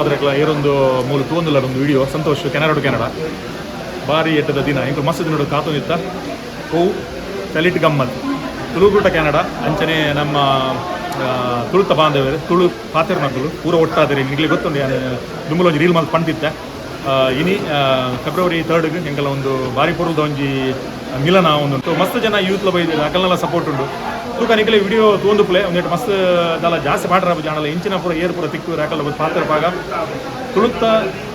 ಮಾತ್ರ ಏರೊಂದು ಮೂಲು ತೂವೊಂದುಲ್ಲ ಒಂದು ವಿಡಿಯೋ. ಸಂತೋಷ್, ಕೆನಡಾ ಟು ಕೆನಡಾ. ಬಾರಿ ಎಟ್ಟದ ದಿನ. ಇಂಕು ಮಸ್ತ್ ದಿನಡು ಕಾತೊಂದಿತ್ತ. ಹೂ ಚಲಿಟ್ ಗಮ್ಮತ್ ತುಳುಕೂಟ ಕೆನಡಾ ಅಂಚನೆ ನಮ್ಮ ತುಳುತ ಬಾಂಧವರು, ತುಳು ಪಾತೆರ್ನಕುಲು ಪೂರ ಒಟ್ಟಾದರೆ. ನಿಗಲಿ ಗೊತ್ತುಂಡು, ಯಾನ್ ದುಂಬುಲ ಒಂಜಿ ರೀಲ್ ಮಲ್ತ್ ಪಂಡಿತ್ತೆ. ಇನಿ ಫೆಬ್ರವರಿ 3ಗ್ ಎಂಕಲ ಒಂದು ಬಾರಿ ಪೊರುದ ಒಂಜಿ ಮಿಲನ ಒಂದು. ಮಸ್ತ್ ಜನ ಯೂತ್ಲ ಬೈದಿರ, ಅಕಲ್ನೆಲ್ಲ ಸಪೋರ್ಟ್ ಉಂಡು. ತೂಕ, ನಿಕಲೆ ವಿಡಿಯೋ ತೂಂದು ಪ್ಲೇ ಒಂದಿಟ್ಟು ಮಸ್ತ್ ದಾಲ ಜಾಸ್ತಿ ಪಾಡ್ರ ಜಾಣಲ. ಇಂಚಿನ ಪೂರ ಏರ್ ಪೂರ ತಿಕ್ಕು ಅಕಲ್ಲ ಪಾತ್ರ ಪಾಗ. ತುಳುತ್ತ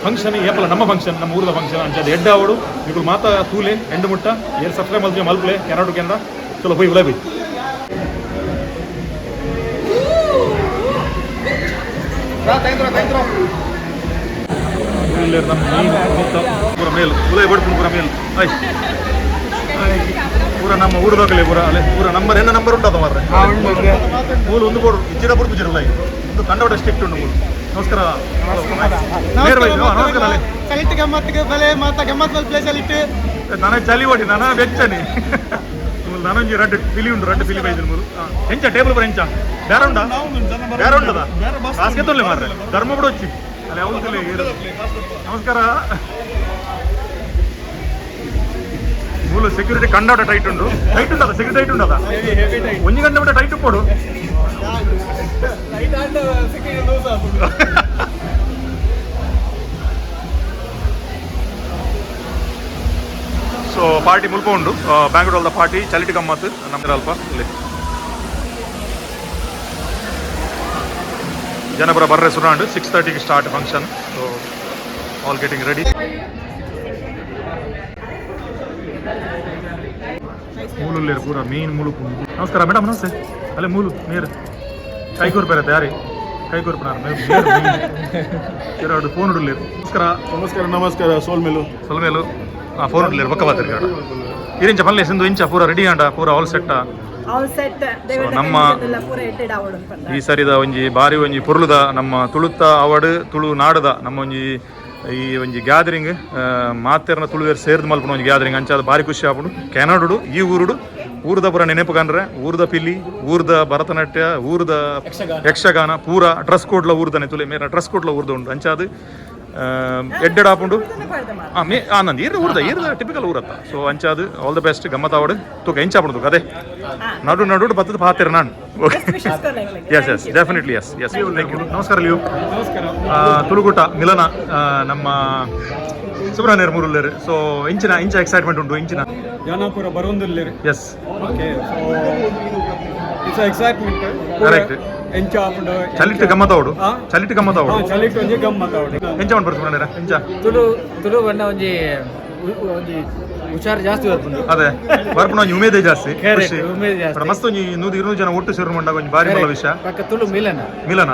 ಫಂಕ್ಷನ್ ಏಪಲ ನಮ್ಮ ಫಂಕ್ಷನ್, ನಮ್ಮ ಊರದ ಫಂಕ್ಷನ್. ಅಂಚಾದ ಎಡ್ಡ ಅವಡು. ನಿಕುಲು ಮಾತ ತೂಲೆ ಎಂಡು ಮುಟ್ಟ. ಏರ್ ಸಬ್ಸ್ಕ್ರೈಬ್ ಮಲ್ಪೆ ಮಲ್ಪಲೆ. ಕೆನಡಾ ಟು ಕೆನಡಾ. ಚಲೋ ಬೈ, ಉಲೈ ಬೈ. ಇಲ್ಲೇರ್ ನಮ್ಮ ಮೀನು ಮೊತ್ತ ಪೂರ ಮೇಲ್ ಉಲೈ ಬಡ್ಪುಂಡು. ಪೂರ ಮೇಲ್. I ಪೂರ ನಮ್ಮ ಊರದೋಗಲೆ ಪೂರ ಅಲೆ ಪೂರ ನಂಬರ್ ಎನ್ನ ನಂಬರ್ ಉಂಟದ ಮಾರ್ರೆ. ಮೂಲು ಒಂದು ಬೋರ್ಡ್ ಇಜ್ಜಿಡ ಬುಡ್ಪು ಉಲೈ ಒಂದು ಕಂಡವಟ ಸ್ಟ್ರಿಕ್ಟ್ ಉಂಡು ಮೂಲು. ನಮಸ್ಕಾರ ನೇರ ಬೈ. ನಮಸ್ಕಾರ ಅಲೆ. ಚಲಿಟ್ ಗಮ್ಮತ್ಗೆ ಬಲೆ ಮಾತ ಗಮ್ಮತ್ ಮಲ್ಪಲೆ ಚಲಿಟ್. ನಾನೇ ಚಲಿ ಓಡಿ ನಾನ ಬೆಚ್ಚನಿ. ಮೂಲು ನಾನೊಂಜಿ ರಡ್ಡ್ ಪಿಲಿ ಉಂಡು, ರಡ್ಡ್ ಪಿಲಿ ಬೈದಿನ ಮೂಲು. ಎಂಚ ಟೇಬಲ್ ಪುರ ಎಂಚ? ಬೇರೆ ಉಂಡಾ? ಬೇರೆ ಉಂಡದ ಕಾಸ್ಗೆ ತೊಲ್ಲೆ ಮಾರ್ರೆ. ಧರ್ಮ ಬಿಡೊಚ್ಚಿ ಅಲ್ಲಿ ಅವ್ಲು. ನಮಸ್ಕಾರ. ಮೂಲು ಸೆಕ್ಯೂರಿಟಿ ಕಂಡಾಟ ಟೈಟ್ ಉಂಡು. ಟೈಟ್ ಉಂಡದ ಸೆಕ್ಯೂರಿಟಿ, ಟೈಟ್ ಉಂಡದ. ಒಂಜಿ ಗಂಟೆ ಬಿಟ್ಟ ಟೈಟ್ ಪೋಡು. ಲೈಟ್ ಆಂಡ ಸೆಕ್ಯೂರಿಟಿ ಲೂಸ್ ಆಪುಂಡು. ಸೊ ಪಾರ್ಟಿ ಮುಲ್ಪ ಉಂಡು. ಬ್ಯಾಂಗ್ಳೂರ್ ಪಾರ್ಟಿ ಚಲಿಟಿ ಗಮ್ಮತ್ ನಮ್ಮ ಅಲ್ಪ. ಇಲ್ಲಿ Janapura ಬರ್ರೆ ಸುರಾಂಡ್. 6:30ಗೆ start function, so all getting ready. ಮೂಲು ಪೂರ ಮೇನ್ ಮೂಲು. ನಮಸ್ಕಾರ ಮೇಡಮ್, ನಮಸ್ತೆ. ಅಲ್ಲೇ ಮೂಲು ನೀರು ಕೈಕೂರು ಬೇರೆ ತಯಾರಿ. ಕೈಕೂರು ಎರಡು ಫೋನ್ ಉಡ್ಲೇರು. ನಮಸ್ಕಾರ. ನಮಸ್ಕಾರ, ನಮಸ್ಕಾರ. ಸೋಲ್ಮೇಲು. ಸೊಲ್ಮೇಲು. ಫೋನ್ ಉಡ್ಲೇರು ಬೊಕ್ಕ ಬಾತಿರ್. ಇರಿಂಚ ಪಲ್ಲೆ ಸಿಂಧು, ಇಂಚ ಪೂರ ರೆಡಿ ಆಂಡ? ಪೂರ ಆಲ್ ಸೆಟ್? ಆಲ್ ಸೆಟ್. ಪೂರ ಎಡ್ಡೆಡ್ ಆವಡು ಪಂಡ. ಈ ಸರಿದ ಒಂಜಿ ಬಾರಿ ಒಂಜಿ ಪೊರ್ಲುದ ನಮ್ಮ ತುಳುತ್ತ ಅವಡು, ತುಳು ನಾಡದ ನಮ್ಮ ಒಂಜಿ ಈ ಒಂಜಿ ಗ್ಯಾದರಿಂಗ್, ಮಾತೆರ್ನ ತುಳುವೇರ್ ಸೇರ್ದು ಮಲ್ಪುನ ಒಂಜಿ ಗ್ಯಾದರಿಂಗ್. ಅಂಚಾದ ಬಾರಿ ಖುಷಿ ಆಪುಂಡು. ಕೆನಡುಡು ಈ ಊರುಡು ಊರದ ಪೂರ ನೆನಪು ಕಂಡ್ರೆ, ಊರದ ಪಿಲಿ, ಊರದ ಭರತನಾಟ್ಯ, ಊರದ ಯಕ್ಷಗಾನ, ಪೂರ ಡ್ರೆಸ್ ಕೋಡ್ಲ ಊರ್ದನೆ. ತುಲೆ ಮೇರ ಡ್ರೆಸ್ ಕೋಡ್ಲ ಊರ್ದ ಉಂಡು. ಅಂಚಾದ ಎಡ್ಡೆಡ್ ಆಪುಂಡು. ಮೇ ನಂದು ಈರ್ದ ಊರ್ದ ಈರ್ದ ಟಿಪಿಕಲ್ ಊರತ್ತ. ಸೊ ಅಂಚಾದ ಆಲ್ the best. ಗಮ್ಮತ್ ಆವಡು. ತೂಕ ಎಂಚ ಆಪುಂಡು ತೂಕ. ಅದೇ ನಡು ನಡು ಬತ್ತದ ಪಾತೆರ ನಾನು. Okay, yes, definitely, yes, thank you. ನಮಸ್ಕಾರ ಲಿಯು. ನಮಸ್ಕಾರ. ತುಳುಕೂಟ ಮಿಲನ ನಮ್ಮ ಸುಬ್ರಹ್ಮಣ್ಯರ್ ಮೂರುಲ್ಲೇರು. ಸೊ ಇಂಚಿನ ಇಂಚ ಎಕ್ಸೈಟ್ಮೆಂಟ್ ಉಂಟು ಇಂಚಿನ? Janapura ಬರೋಂದಿಲ್ಲೇರು. Okay, so it's excitement. Correct. ಎಂಚ ಆಪುಂಡು? ಚಲಿಟ್ ಗಮ್ಮತ್ ಅವಡು. ಆ? ಚಲಿಟ್ ಗಮ್ಮತ್ ಅವಡು. ಚಲಿಟ್ ಒಂಜಿ ಗಮ್ಮತ್ ಆವಡು. ಎಂಚ ಉಂಟು ಸುಬ್ರಹ್ಮಣ್ಯರ ಎಂಚ? ತುಳು ತುಳು ಬಣ್ಣ ಒಂಜಿ ಒಂಜಿ ಹುಷಾರು ಜಾಸ್ತಿ ಬರ್ಪುಂಡು. ಅದೇ ಬರ್ಪುನ ಒಂಜಿ ಉಮೇದೆ ಜಾಸ್ತಿ. Correct, ಖುಷಿ. ಉಮೇದ್ ಜಾಸ್ತಿ. ಬಟ್ ಮಸ್ತ್ ಒಂಜಿ 100 200 ಜನ ಒಟ್ಟು ಸೇರು ಮಂಡಾಗ ಒಂಜಿ ಬಾರಿ ಮಲ್ಲ ವಿಷಯ. ಬೊಕ್ಕ ತುಳು ಮಿಲನ. ಮಿಲನ.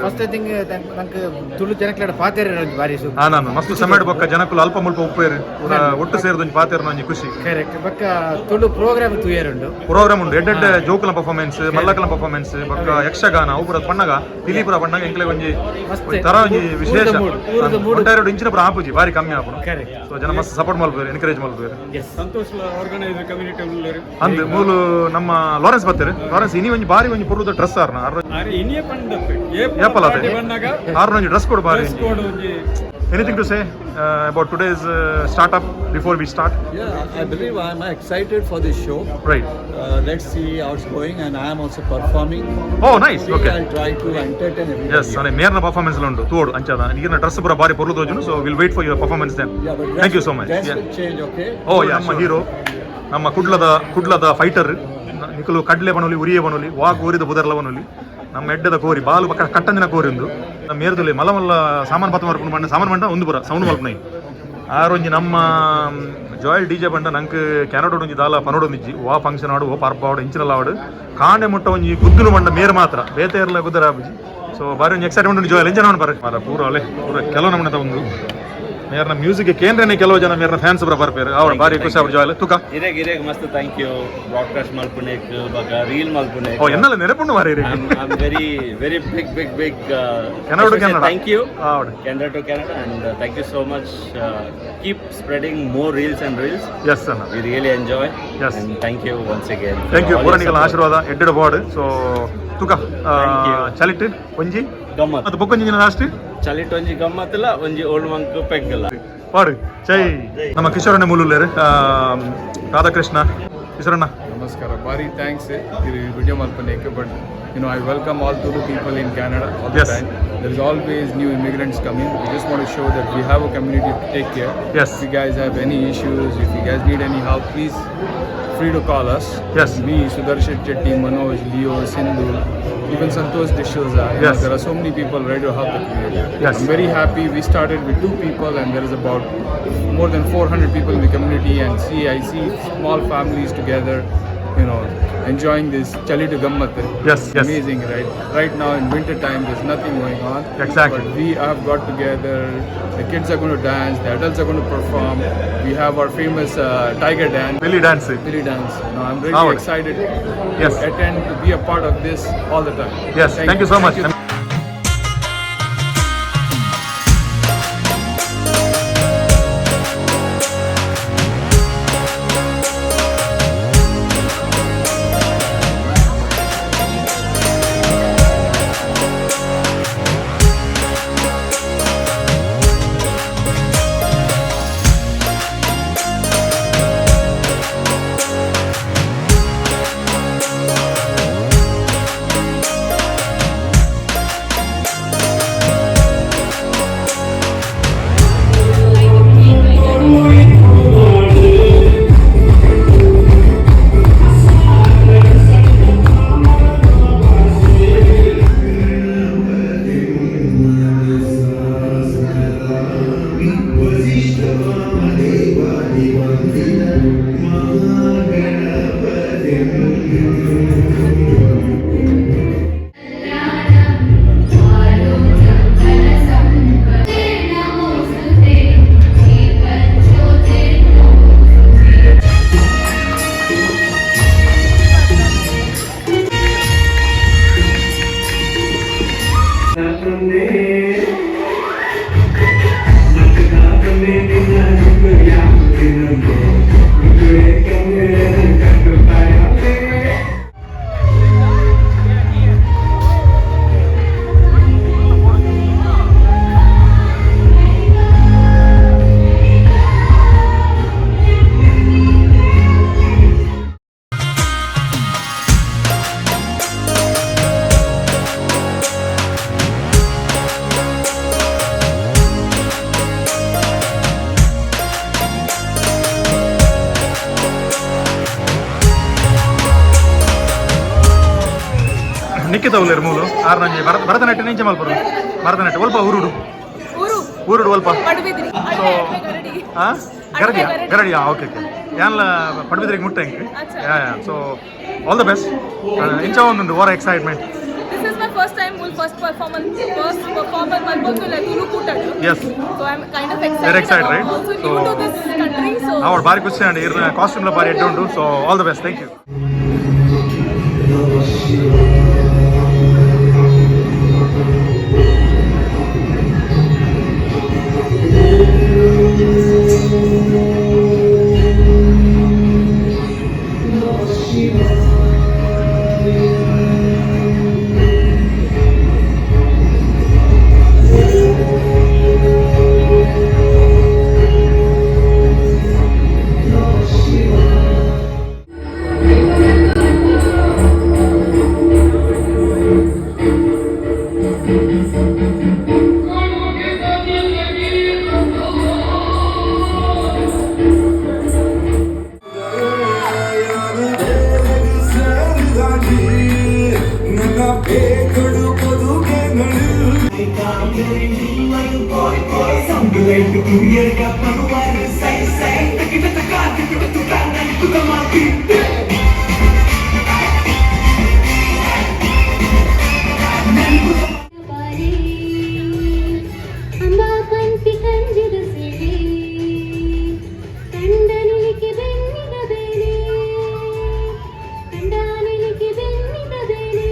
ಫಸ್ಟ್ ಥಿಂಗ್ ನಂಗೆ ತುಳು ಜನಕ್ಲೆಡ ಪಾತೆರ ಒಂಜಿ ಬಾರಿ ಸೂಕ್. ನಾನು ಮಸ್ತ್ ಸಮೇಡ್ ಬೊಕ್ಕ ಜನಕುಲು ಅಲ್ಪ ಮುಲ್ಪ ಉಪ್ಪೇರು ಪೂರ ಒಟ್ಟು ಸೇರ್ದು ಒಂಜಿ ಪಾತೆರ್ನ ಒಂಜಿ ಖುಷಿ. ಕರೆಕ್ಟ್. ಬೊಕ್ಕ ತುಳು ಪ್ರೋಗ್ರಾಮ್ ತೂಯರುಂಡು. ಪ್ರೋಗ್ರಾಮ್ ಉಂಡು. ಎಡ್ಡೆಡ್ಡೆ ಜೋಕುಲ ಪರ್ಫಾರ್ಮೆನ್ಸ್, ಮಲ್ಲಕಲ ಪರ್ಫಾರ್ಮೆನ್ಸ್, ಬೊಕ್ಕ ಯಕ್ಷಗಾನ ಅವು ಪೂರ ಪಣ್ಣಗ, ಪಿಲಿ ಪೂರ ಪಣ್ಣಗ ಎಂಕ್ಲೆ ಒಂಜಿ ಮಸ್ತ್. ಒಂಜಿ ತರ ಒಂಜಿ ವಿಶೇಷ. ಊರ್ದ mood, ಊರ್ದ mood. ಒಂಟೈರಡು ಇಂಚಿನ ಪೂರ ಆಪುಜಿ, ಬಾರಿ ಕಮ್ಮಿ ಆಪುನು. ಕರೆಕ್ಟ್. ಸೊ ಜನ ಮಸ್ತ್ ಸಪೋರ್ಟ್ ಮಲ್ಪುವೆರ್, ಎನ್ಕರೇಜ್ ಮಲ್ಪುವೆರ್. ಎಸ್. ಸಂತೋಷ್ ಆರ್ಗನೈಸರ್ ಕಮ್ಯುನಿಟಿ ಉಲ್ಲೇರು. ಅಂದ್ ಮೂಲು ನಮ್ಮ ಲಾರೆನ್ಸ್ ಬತ್ತೆರ್. ಲಾರೆನ್ಸ್, ಇನಿ ಒಂಜಿ ಬಾರಿ ಒಂಜಿ ಪೊರ್ಲುದ ಡ್ರೆಸ್ ಆರ್ನ ಆರ್ನ. ಆರೆ ಇನಿಯೇ ಪಂಡತ್ತು. ಏಪಲ ಅದೇ. ಬಂದಾಗ ಆರ್ನ ಒಂಜಿ ಡ್ರೆಸ್ ಕೊಡು ಬಾರಿ. ಡ್ರೆಸ್ ಕೋಡ್ ಒಂಜಿ. Anything to say about today's start up before we start? Yeah, I believe I'm excited for this show. Let's see how it's going, and I am also performing. Oh, nice. Okay. I'll try to entertain everybody. S, ಅದೇ ಮೇರ್ನ performance ಉಂಟು ತೋಡು. ಅಂಚಾದ ಈಗಿನ dress ಪೂರ ಬಾರಿ ಪೊರ್ಲು ತೋಜುನು. So will wait for your performance then. Yeah, but thank you so much. Dress will change, okay? ಓ, ನಮ್ಮ hero, ನಮ್ಮ ಕುಡ್ಲದ ಕುಡ್ಲದ ಫೈಟರ್. ನಿಕುಲು ಕಡ್ಲೆ ಬನೊಲಿ, ಉರಿಯೆ ಬನೊಲಿ, ವಾ ಕೋರಿದ ಬುದರ್ಲ ಬನೊಲಿ, ನಮ್ಮ ಎಡ್ಡೆದ ಕೋರಿ ಬಾಲು ಪಕ್ಕ ಕಟ್ಟಂದಿನ ಕೋರಿ ಉಂದು. ನಮ್ಮ ಮೇರ್ದಲ್ಲಿ ಮಲ್ಲ ಮಲ್ಲ ಸಾಮಾನು ಪತ್ತ ಮರ್ಪುಂಡು ಬಂಡ ಸಾಮಾನು ಬಂಡ ಒಂದು ಪುರ ಸೌಂಡ್ ಮಲ್ಪುನೈ. ಆರೊಂಜಿ ನಮ್ಮ ಜಾಯಲ್ ಡಿಜೆ ಬಂಡ. ನಂಕ್ ಕೆನಡ ಒಂಜಿ ದಾಲ ಪನೋಡೊಂದಿಜ್ಜಿ. ವಾ ಫಂಕ್ಷನ್ ಆಡು, ಓ ಪರ್ಬ ಆಡು, ಇಂಚಿನಲ್ಲ ಆಡು, ಕಾಂಡೆ ಮುಟ್ಟ ಒಂಜಿ ಗುದ್ದುನು ಬಂಡ ಮೇರ್ ಮಾತ್ರ ಬೇತೆ ಇರಲ ಗುದ್ದರ ಆಪುಜಿ. ಸೊ ಬಾರಿ ಒಂಜಿ ಎಕ್ಸೈಟ್ಮೆಂಟ್ ಉಂಟು. ಜಾಯಲ್ ಎಂಚನ ಪರ ಮಾರ ಪೂರ ಅಲೆ ಪೂರ ಕೆಲವು ನಮ್ಮನೆ ಒಂದು ಮೇರ್ನ ಮ್ಯೂಸಿಕ್ ಕೇಂದ್ರನೇ. ಕೆಲವು ಜನ ಮೇರ್ನ ಫ್ಯಾನ್ಸ್ ಪೂರ ಬರ್ಪೇರು ಅವ್ರು. ಬಾರಿ ಖುಷಿ ಆಪುಂಡು ಜಾಯಲ್ ತುಕ. ಇರೆಗ್ ಇರೆಗ್ ಮಸ್ತ್ thank you. Broadcast ಮಲ್ಪುನೇಕ್ ಬೊಕ ರೀಲ್ ಮಲ್ಪುನೇಕ್. ಓ, ಎನ್ನಲ ನೆನಪುಂಡು ಮಾರಿ. I'm very very big big big Canada to Canada. Thank you. ಹೌದು. Canada to Canada, and thank you so much. Keep spreading more reels and reels. S ಅಣ್ಣ. We really enjoy. And thank you once again. Thank you. ಪೂರ ನಿಕಲ್ನ ಆಶೀರ್ವಾದ ಎಡ್ಡೆಡ್ board. ಸೊ ತುಕ. Thank you. ಚಲಿಟ್ ಒಂಜಿ ಗಮ್ಮತ್. ಮತ್ತು ಬೊಕ್ಕೊಂಜಿ last. ಚಳಿಟ್ ಒಂಜಿ ಗಮ್ಮತ್ತಲ್ಲ, ಒಂಜಿ ಓಲ್ಡ್ ಮಂಕ್ ಪೆಗ್ಗಲ್ಲ. ಪಾಡು ಜೈ. ನಮ್ಮ ಕಿಶೋರಣ್ಣ ಮೂಲುಲ್ಲೇರು, ರಾಧಾಕೃಷ್ಣ ಕಿಶೋರಣ್ಣ. ನಮಸ್ಕಾರ, ಭಾರಿ thanks ಇದು video ಮಲ್ಪನೇಕೆ. But I welcome all Tulu people in Canada all the time. There is always new immigrants coming. We just want to show that we have a community to take care. If you guys have any issues, if you guys need any help, please free to call us. Me, Sudarshan Chetty, Manoj, Leo, Sindhu, even Santosh D'Souza. You know, there are so many people ready to help the community. I'm very happy. We started with 2 people and there is about more than 400 people in the community, and I see small families together, enjoying this Chali to Gammat. Yes. Amazing, right? Right now in winter time, there's nothing going on. But we have got together. The kids are going to dance. The adults are going to perform. We have our famous tiger dance. Belly dance. Belly dance. I'm really Howard. Excited to attend, to be a part of this all the time. Yes, thank you so much. Thank you. Nikhita ಉಲ್ಲೇರು ಮೂಲು ಆರು ನಂಜಿ ಭರತನಾಟ್ಯ ನಿಂಚೆ ಮಲ್ಪರು ಭರತನಾಟ್ಯ ಒಲ್ಪ ಊರುಡು. ಊರು. ಊರುಡು ಒಲ್ಪ? ಪಡುಬಿದ್ರಿ. ಸೊ ಆ ಗರಡಿಯಾ? ಗರಡಿಯಾ, okay okay. ಯಾನ್ಲ ಪಡುಬಿದ್ರಿಗೆ ಮುಟ್ಟೆ ಎಂಕ್. Yeah yeah, so all the best. ಇಂಚ ಒಂದುಂಡು ಓರ excitement? This is my first time, full first performance, first performer ಮಲ್ಪೊಂದುಲ್ಲ Tulu ಕೂಟಡ್. So I'm kind of excited. Very excited, right? Also new to this country, so ಅವಳು ಭಾರಿ ಖುಷಿ ಅಂಡ್ ಇರ್ನ ಕಾಸ್ಟ್ಯೂಮ್ಲ ಭಾರಿ ಎಡ್ಡೆ ಉಂಡು. So all the best, thank you. Amba ಪನ್ಪಿ ಕಂಜಿದ ಸಿರಿ ಕಂಡನಿಲಿಕ್ಕೆ ಬೆನ್ನಿದ ಬೇಲೆ, ಕಂಡನಿಲಿಕ್ಕೆ ಬೆನ್ನಿದ ಬೇಲೆ,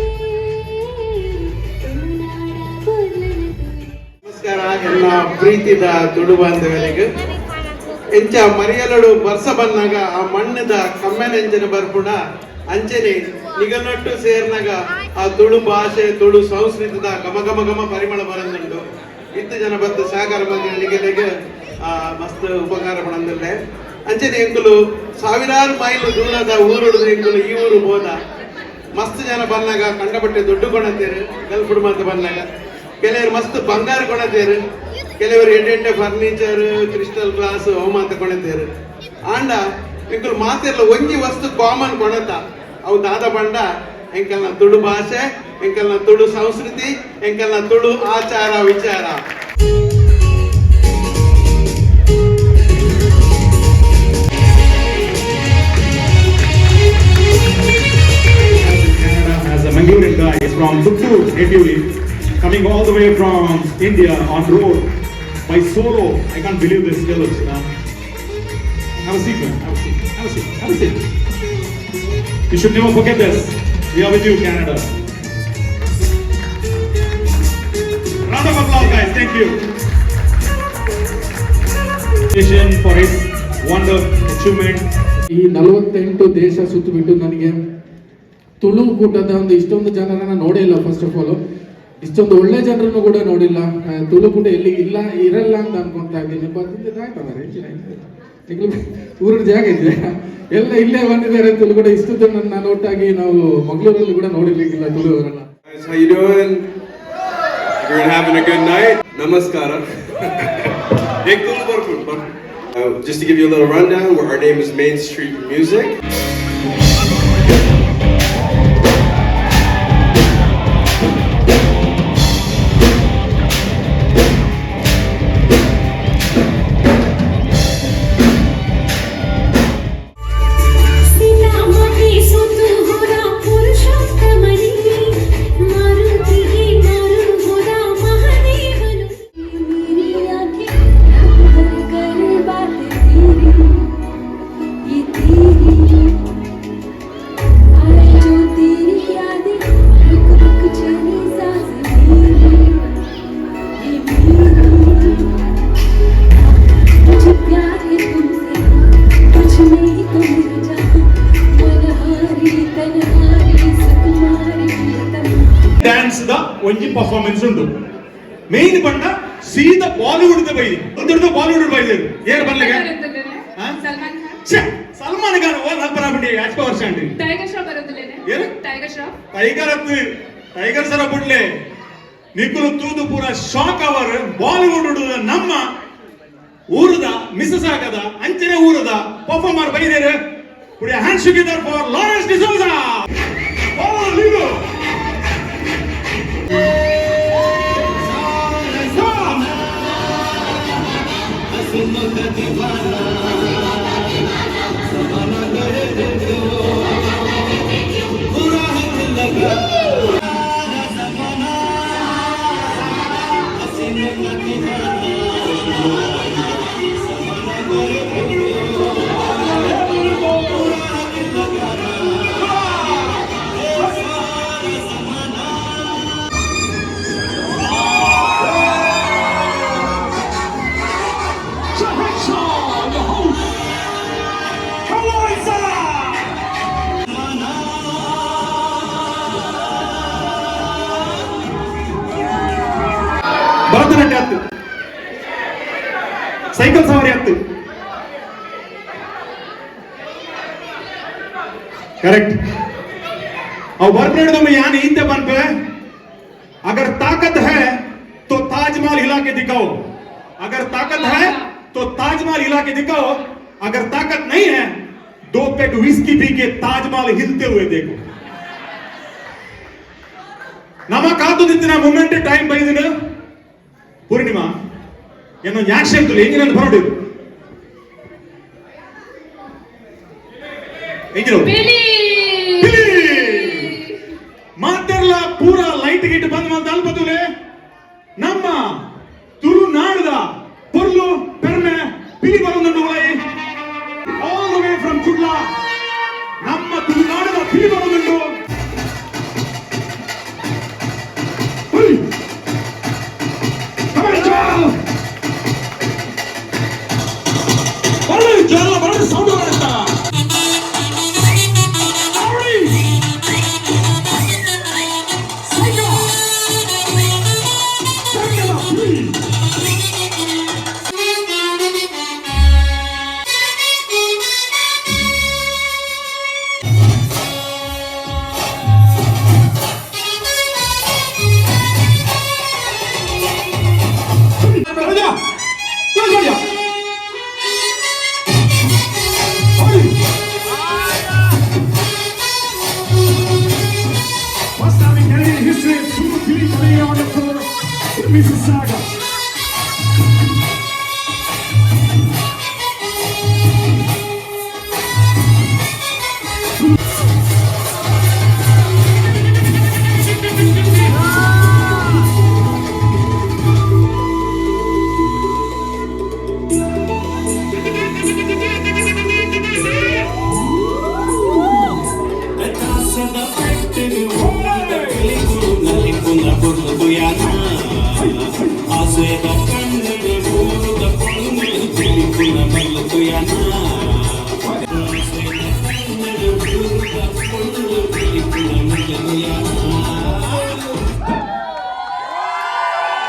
ತುಳುನಾಡ ಪೊರ್ಲನ ತೂಲೆ. ನಮಸ್ಕಾರ ಎಲ್ಲ ಪ್ರೀತಿದ ತುಳು ಬಾಂಧವರಿಗೆ. ಎಂಚ ಮರಿಯಲಡು ಬರ್ಸ ಬಂದಾಗ ಆ ಮಣ್ಣದ ಕಮ್ಮೆನೆಂಚನ ಬರ್ಪುಣ ಅಂಚನೆ ನಿಗನೊಟ್ಟು ಸೇರ್ನಾಗ ಆ ತುಳು ಭಾಷೆ, ತುಳು ಸಂಸ್ಕೃತದ ಘಮ ಘಮ ಘಮ ಪರಿಮಳ ಬರಂದುಂಡು. ಇತ್ತು ಜನ ಬತ್ತು ಸಹಕಾರ ಬಂದ ನಿಗಲಿಗೆ ಮಸ್ತ್ ಉಪಕಾರ ಪಡಂದಿಲ್ಲ. ಅಂಚನೆ ಎಂಕುಲು ಸಾವಿರಾರು ಮೈಲು ದೂರದ ಊರುಡುದು ಎಂಕುಲು ಈ ಊರು ಹೋದ ಮಸ್ತ್ ಜನ ಬಂದಾಗ ಕಂಡಪಟ್ಟೆ ದುಡ್ಡು ಕೊಣತೇರು. ಗಲ್ಫುಡ್ ಮಾತ ಬಂದಾಗ ಕೆಲವರು ಮಸ್ತ್ ಬಂಗಾರ ಕೊಣತೇರು, ಕೆಲವರು ಎಡ್ಡೆ ಎಡ್ಡೆ ಫರ್ನಿಚರ್, ಕ್ರಿಸ್ಟಲ್ ಗ್ಲಾಸ್ ಅವು ಮಾತ ಕೊಣತೇರು. ಆಂಡ ಎಂಕುಲು ಮಾತೆಲ್ಲ ಒಂಜಿ ವಸ್ತು ಕಾಮನ್ ಕೊಣತ, ಅವು ದಾದ ಬಂಡ ಎಂಕಲ್ನ ತುಳು ಭಾಷೆ, ಎಂಕಲ್ನ ತುಳು ಸಂಸ್ಕೃತಿ, ಎಂಕಲ್ನ ತುಳು ಆಚಾರ ವಿಚಾರ. As a Mangalorean guy, is from Puttur natively, coming all the way from India on road by solo. I can't believe this skills. Have a seat, man. Have a seat. Have a seat. Have a seat. You should never forget this. We are with you, Canada. Round of applause, guys. Thank you. For his wonder achievement. ಈ 48 ದೇಶ ಸುತ್ತಬಿಟ್ಟು ನನಗೆ ತುಳು ಕೂಟದ ಒಂದು ಇಷ್ಟೊಂದು ಜನರನ್ನ ನೋಡೇ ಇಲ್ಲ. First of ಆಲ್ ಇಷ್ಟೊಂದು ಒಳ್ಳೆ ಜನರನ್ನು ಕೂಡ ನೋಡಿಲ್ಲ. ತುಳು ಕೂಟ ಎಲ್ಲಿ ಇಲ್ಲ, ಇರಲ್ಲ ಅಂತ ಅನ್ಕೊಂತಾ ಇದ್ದೀನಿ. ಆಯ್ತು ಮಾರ್ರೆ, ಊರ ಜಾಗ ಇದೆ, ಎಲ್ಲ ಇಲ್ಲೇ ಬಂದಿದ್ದಾರೆ. ತುಳು ಕೂಡ ಇಷ್ಟು ಜನ ನಾನು ಒಟ್ಟಾಗಿ ನಾವು ಮಂಗಳೂರಲ್ಲಿ ಕೂಡ ನೋಡಿರ್ಲಿಕ್ಕಿಲ್ಲ ತುಳುವರನ್ನ. Guys, how you doing? Everyone having a good night? ನಮಸ್ಕಾರ. Just to give you a little rundown, our name is Main Street Music. ಸೀತಾಮತಿ ಸುತು ಹೋದ ಪುರುಷೋತ್ತಮನಿ, ಮಾರುತಿಗೆ ಮಾರು ಹೋದ ಮಹಾದೇವನು. मेरी आंखें रात भर करे बातें तेरी, ये तेरी आए जो तेरी यादें, रुक रुक चली सांस मेरी, ये मेरी। मुझे प्यार है तुमसे, तुझ में ही तो मेरा जहां, मनहारी तनहारी सुकुमारी प्रियतम। ಡ್ಯಾನ್ಸ್ the ಒಂಜಿ ಪರ್ಫಾರ್ಮೆನ್ಸ್ ಉಂಟು. ಮೇನ್ ಬಂಡ ಸೀದಾ ಬಾಲಿವುಡ್ the ಬೈದಿ, ದೊಡ್ಡ ಬಾಲಿವುಡ್ ಬೈದಿ. ಏರ್ ಬರ್ಲಿಗೆ? ಸಲ್ಮಾನ್ ಖಾನ್. ಛೆ, ಸಲ್ಮಾನ್ ಖಾನ್ ಓ ನಲ್ಪರ ಬಿಡಿ ಅಚ್ಪ ವರ್ಷ ಅಂಡಿ. ಟೈಗರ್ ಶ್ರಾಫ್ ಬರೋದಿಲ್ಲೇನೆ? ಏನು? ಟೈಗರ್ ಶ್ರಾಫ್. ಟೈಗರ್ ಅತ್ತು, ಟೈಗರ್ ಸರ ಬುಡ್ಲೆ. ನಿಕುಲು ತೂದು ಪೂರ ಶಾಕ್ ಅವರ್. ಬಾಲಿವುಡ್ ನಮ್ಮ ಊರದ ಮಿಸಸ್ ಆಗದ ಅಂಚನೆ ಊರದ performer ಬೈದೇರು. Put your hands together for Lawrence D'Souza. Oh, Lino. Shaw, the host. Come on, sir. Bharatanatyam ಆತು, ಸೈಕಲ್ ಸವಾರಿ ಆತು. ಕರೆಕ್ಟ್. ಅವು ಬರ್ಪೇಡ್ದೊಮ್ಮೆ ಯಾನ್ ಈತೆ ಪನ್ಪೆ, अगर ताकत है तो ताजमहल हिला के दिखाओ, अगर ताकत है तो ताजमहल हिला के दिखाओ, अगर ताकत नहीं है, दो पेग विस्की पी के ताजमहल हिलते हुए देखो. ನಮ ಕಾತುದಿತ್ತಿನ ಮೂಮೆಂಟ್ ಟೈಮ್ ಬೈದಿನ. ಪೂರ್ಣಿಮಾ ಏನೋ ಆಕ್ಷನ್ ತುಲೆ ಎಂಜಿನ ಬರೋಡು ಎಂಜಿನ. ಬಿಲಿ. ಮಾತೆರ್ಲ ಪೂರ ಲೈಟ್ ಗಿಟ್ ಬಂದ್ ಬಂದ ಅಲ್ಪತುಲೆ ನಮ್ಮ ತುಳುನಾಡದ ಪೊರ್ಲು ಪೆರ್ಮೆ ಪಿಲಿ ಬರೋದುಂಡು. ಆಲ್ the way from Kudla ನಮ್ಮ ತುಳುನಾಡದ ಪಿಲಿ ಬರೋದುಂಡು. ಹುಯ್! Come on, Joel! ಬರಲಿ, ಜೋಲ ಬರಲಿ, ಸೌಂಡ್ ಬರುತ್ತಾ? ಅವಳಿ! ಸೈಕಲ್! ಸೈಕಲ್, ಹುಯ್! Mississauga.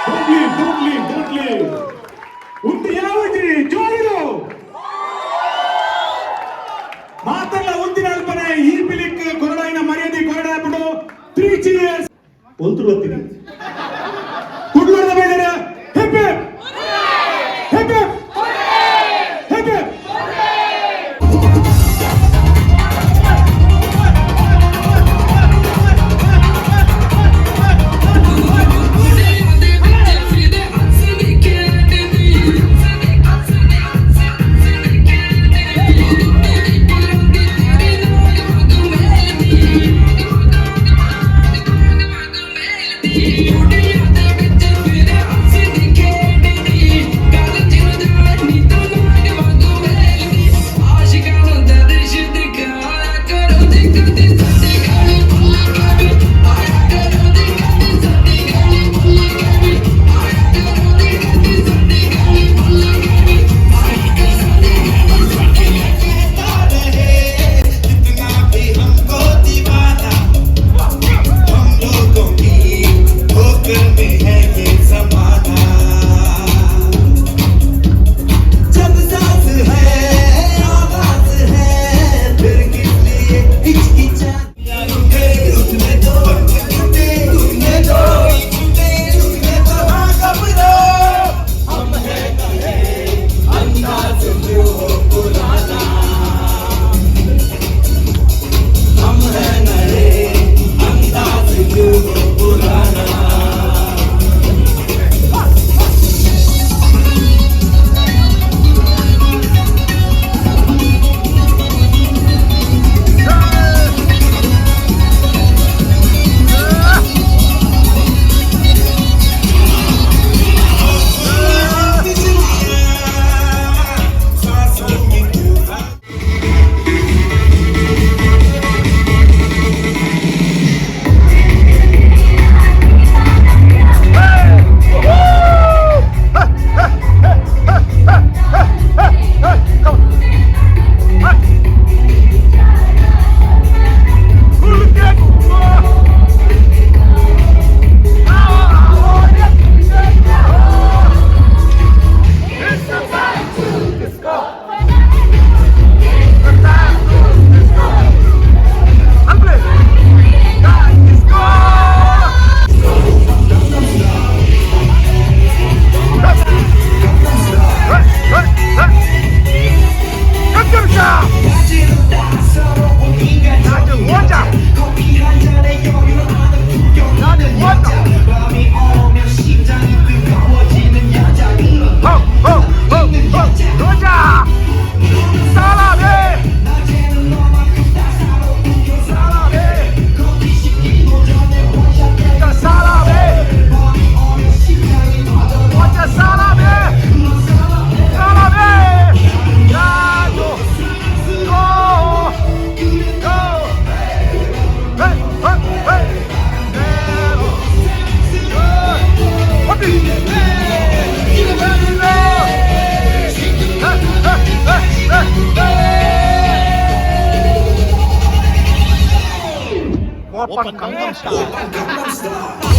Don't leave, don't leave, don't leave. ಉಂದು ಯಾವಜಿ ಜೋರು ಮಾತಲ್ಲ ಉಂದಿನ ಅಲ್ಪನೆ ಈ ಪಿಲಿಕ್ ಕೊರಡಾಯಿನ ಮರ್ಯಾದೆ ಕೊರಡಾಬಿಡು ತ್ರೀ ಚೀರ್ಸ್ ಒಲ್ತುರು ಬರ್ತೀನಿ ಕುಡ್ಲದ ಮೇಲೆ hip hip hip hip hip hip. Open Gangnam Style.